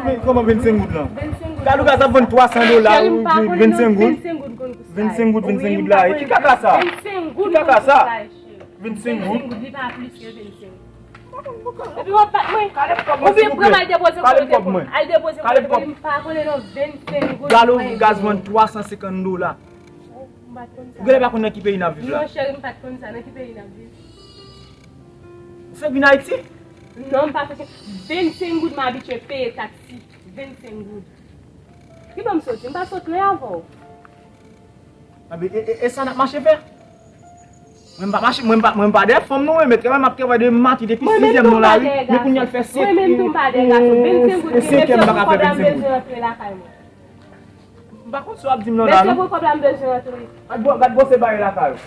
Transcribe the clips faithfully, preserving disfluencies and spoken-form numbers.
Kòman, kòman vennsenk goud lan? Vennsenk goud. Gad ou gaz ap vann twa san dola, vennsenk goud. Vennsenk goud, vennsenk goud la. Ki kaka sa? Ki kaka sa? Vennsenk goud. Vennsenk goud, li pa plis ke vennsenk. Epi w ap bat mwen. Ou vin pran m al depoze kòb mwen. Al depoze kòb mwen. M pa konnen non, vennsenk goud. Galon gaz vann twa san senkant dola. Ou genlè pa konn nan ki peyi n ap viv la. Non, cheri, m pa t konn sa. Nan ki peyi n ap viv? Ou fèk vin Ayiti? Non, m pa fèk. Vennsenk goud m abitye peye taksi. Vennsenk goud. Ki bò m soti? M pa sot lwen avè w. Anben, e, e, e sa n ap mache fè? Mwen m pa mache, mwen m pa, mwen m pa dèyè fanm non, mwen mèt travay, m ap travay de maten depi sizyèm nan lari, men kounye a l fè senk, e, e, senkè m pa ka fè vennsenk goud. M pa konn sa w ap di m nan la non. Gad bò, gad bò se bare lakay ou.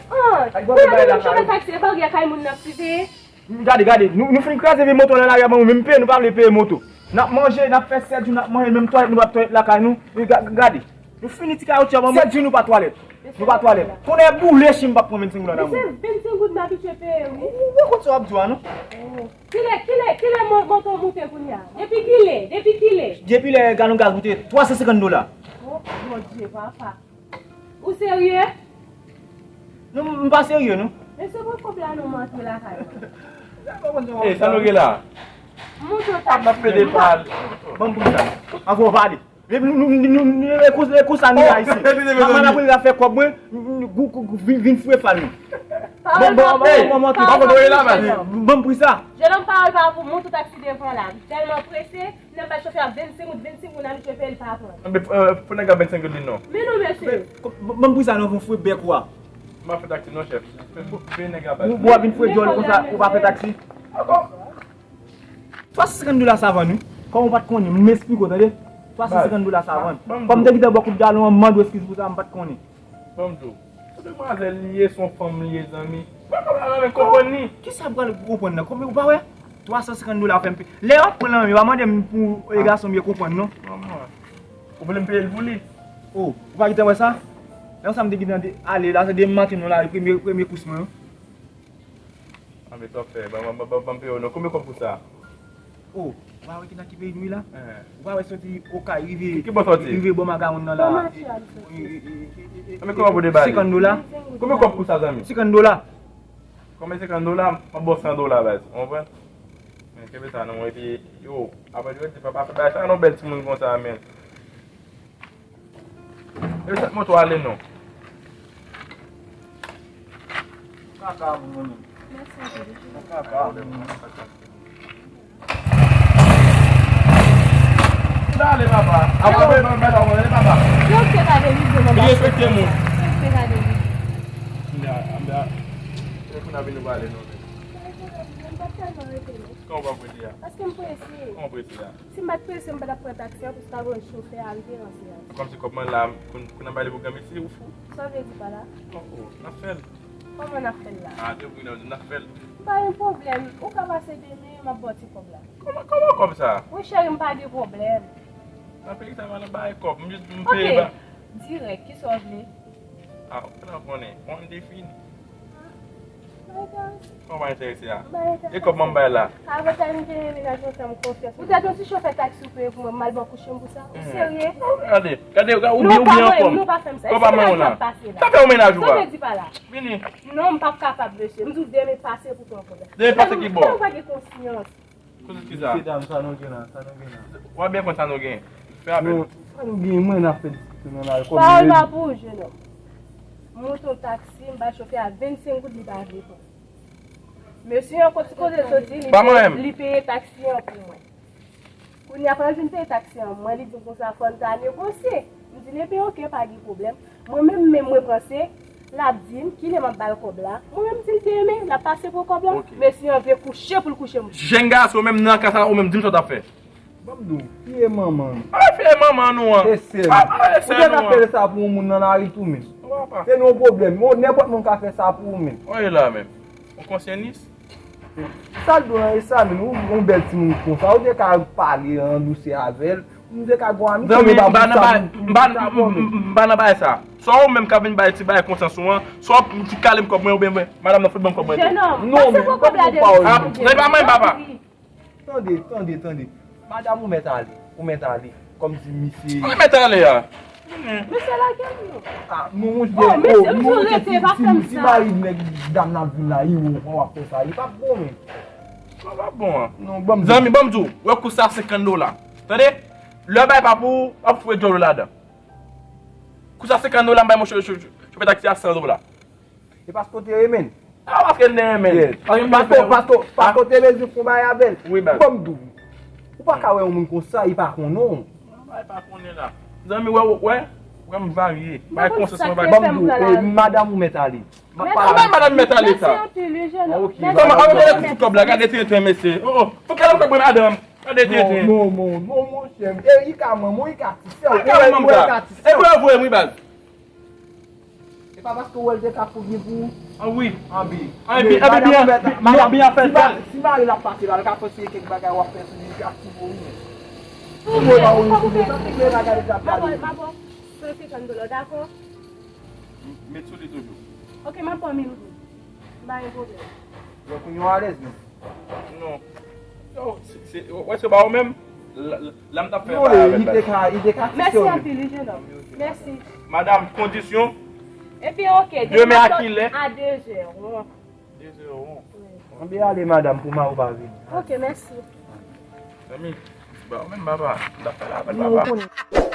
Gad bò se bare lakay ou. Taksi, e bagay kay moun n ap siveye. Gade, gade, nou, nou fin kraze vye moto nan lari a ban nou, menm peye nou pa vle peye moto. N ap manje, n ap fè sèt jou, n ap manje, menm twalèt nou p ap twalèt lakay nou. Ga-, gade, nou fini ti kawoutchou a ban nou. Sèt jou nou pa twalèt. Nou pa twalèt. Tonnè boule si m p ap pran vennsenk goud la nan men w. Vennsenk goud m abitye peye, wi. Ou, ou, ou konn sa w ap di a non. Kilè, kilè, kilè mo-, moto moute kounye a? Depi kilè? Depi kilè? Depi lè galon gaz moute twa san senkant dola. O, Bondye, papa. Ou serye? Non, m pa serye non. Men se pou kòb la non m antre lakay mwen. E, sa nou gen la? Moto taksi. Ap pede pale. Ban m pou sa. Anvan w pale. E nou, nou, nou, nou, e konsa, e konsa nou ye ayisyen. Manman nan premye afè kòb mwen, gou, gou, gou, vin, vin foure fal nou. Pawòl pa pou, pawòl pa pou, jennonm. Ban m pri sa. Jennonm, pawòl pa pou, moto taksi devan la. M tèlman prese, m nan bay chofè a vennsenk goud, vennsenk goud, n abitye peye l pa pran. Anben, pou nèg la vennsenk goud li non. Men non, mesye. Ban m pri sa non, pou foure bèk ou a. M pa fè taksi non, chèf. Fè, fè nèg la baz. Ou, ou ap vin foure djòl konsa, ou pa fè taksi. Ankò. Twa san senkant dola sa vann, wi. Kòman w pa t konnen? M esplike w, tande. Twa san senkant dola sa vann. Kòm m te gentan ba w kout galon an, m mande w eskiz pou sa, m pa t konnen. Ban m di w. Se demwazèl li ye, se yon fanm li ye, zanmi. Mwen pa pral anyen konprann li. Kisa m pral konprann nan? Kòm ou pa wè? Twa san senkant dola fè m pe-, lè w ap pran nan men m, pa mande m pou e gason m ye konprann, non. Ou vle m peye l pou li? O, ou pa gentan wè sa? Lè sa m te gentan ale la, se demen maten non la, premye, premye kous mwen, wi. Anben sa w ap fè, ban, ban, ban, ban, ban m peye w non. Konbyen kòb pou sa? O, ou pa wè ki nan ki peyi nou ye la? Ou pa wè soti Okay rive, ki bò soti? Rive bò Magawonn nan la. Anben kòman pou debalè? Senkant dola. Konbyen kòb pou sa, zanmi? Senkant dola. Konbyen senkant dola? M ap ba w san dola, baz. Ou konprann? Men kenbe sa non, epi, yo, apre yo di, papa, fè bagay sa non, bèl timoun konsa, men. E sa k monte w ale non. Kaka moun. Mèsi anpil. Kaka moun. Sa ale papa. Apre mwen mwen mwen ale papa. Yo se ka de li de mwen. Li respekte moun. Yo se ka de li. Nya, nya. E pou n ap vin nou pale non. Mwen pa tèlman rete non. Kòman w pa prese a? Paske m prese. Kòman w prese a? Si m pa t prese, m pa t ap pran taksi an, paske pa gen chofè a, li te ranse a. Kòmsi kòb mwen la, pou n, pou n ap pale pou granmesi, ou fou? Sa w vle di pa la? Oh, oh, n ap fè l. Kòman n ap fè l la? Ah, depi w nan di n ap fè l. Pa gen pwoblèm, ou ka pase demen, m ap ba w ti kòb la. Kòman, kòman kòb sa? Wi, cheri, m pa gen pwoblèm. Nan peyi sa, pa nan bay kòb, m jis m peye ba. Ok, dirèk, kisa w vle? Ah, ou pa konnen, on defini. Kòman w pa enterese a? E kòb mwen bay la? Avantay m genyen mennaj mwen fè m konfyans. Poutèt yon ti chofè taksi ou peye pou mwen, m al ba w kouche m pou sa? Ou serye? Gade, gade, ou byen, ou byen anfòm. Non, pa fè m sa. Kòb pa manyen w la. Sa fè yon mennaj ou pa? Sa w vle di pa la? Vini. Non, m p ap kapab, mesye. M di w demen pase pou pran kòb la. Demen pase ki bò? Sa w pa gen konsyans. Kote ki sa? Mesye dam, sa nou gen la, sa nou gen la. W ap byen konn sa nou gen. Fè apèl. Non, sa nou gen, mwen n ap fè diskisyon nan lari kòb. Pawòl pa pou ou, jennonm. Monte yon taksi, m bay chofè a vennsenk goud, li pa vle pran. Mesye an, kot kote l soti, li peye, li peye taksi an pou mwen. Kounye a, apre l vin peye taksi an, mwen li di m konsa fò n ta negosye. M di l, ebyen, oke, pa gen pwoblèm. Mwen menm, menm mwen panse, l ap di m kilè m ap ba l kòb la. Mwen menm, m di l demen, l ap pase pou kòb la. Mesye an vle kouche pou l kouche m. Jèn gason, menm nan ka sa, ou menm, di m sa w t ap fè. Ban m di w, piye manman nou. Pa piye manman nou an. E sè nou. Ou te ka fè sa pou yon moun nan lari tou menm. Se nou yon pwoblèm. Nenpòt moun ka fè sa pou ou menm. Ou e la menm. Ou konsyanis? Sa l dwe an e sa menm, ou yon bèl timoun konsa, ou te ka pale an dousè avè l, nou te ka gon ami. Zanmi, m pa nan bagay, m pa nan bagay sa. Swa ou menm ka vin bay ti bagay konsa sou an, swa w ti kale m kòb mwen, oubyen madanm nan fout ban m kòb mwen tou. Non, men, ban m yon pawòl. Nan pa mwen, papa. Tande, tande, tande. Madanm ou mèt ale, ou mèt ale. Kòmsi misye. Ou mèt ale a. Mesye lage m non. Ah, nou, mwen, oh, mesye, m sou rete, pa fè m sa. Si mari nèg dam nan vin la, i ou w ap fè sa, li p ap bon menm. Sa p ap bon an. Non, ban m di. Zanmi, ban m di w, wè kou sa senkant dola. Tande? Lè bay pa pou ou, w ap foure djòl ou ladan. Kou sa senkant dola, m bay mwen cho-, cho-, cho-, chofè taksi a san dola. E paske w te renmen l. A, paske m te renmen l. Paske m te renmen l. Paske, paske, paske w te bezwen fè yon bagay avè l. Wi, baz. Ban m di w. Ou pa ka wè yon moun konsa, li pa konnen w. Non, li pa konnen la. Zanmi, wè, wè, wè m varye. Bagay konsa, se yon bagay. Ban m di w, e, madanm ou mèt ale. Mèsi. Kòman madanm mèt ale sa? Mèsi anpil, wi, jèn òm. Ok. Kòman, a, gade ti kòb la, gade tenten, mesye. Oh, oh. Fò kale m kòb mwen, madanm. Gade tenten. Non, non, non, non, monchè. E, i ka manman, i ka ti sè. Ou wè, ou wè, i ka ti sè. E pou yo voye m, wi, baz. E pa paske w wè l te ka fout li pou ou. Ah wi. Anbi. Anbi, anbi, byen, byen fèt. Si mari l ap pase la, l ka panse kèk bagay w ap fè sou li, li ka fout ou wi. Ou wè pa ou sou li, sa se vle bagay li t ap gade. Mwen ba w san senkant dola, dakò? Met sou li toujou. Ok, m ap pran mil goud. M pa gen pwoblèm. Donk, ou alèz menm. Non. Yo, se, se, w wè se ba ou menm? La, la, la m t ap fè bagay avè l. Non, li te ka, li te ka fixé. Mèsi anpil, wi, jèn òm. Mèsi. Madanm, kondisyon. Epi, ok, demen a kilè? A de zè. De zè. Anbe ale, madanm, pou mari w pa vini. Ok, mèsi. Zanmi, ba ou menm, papa. M t ap fè la avè l, papa.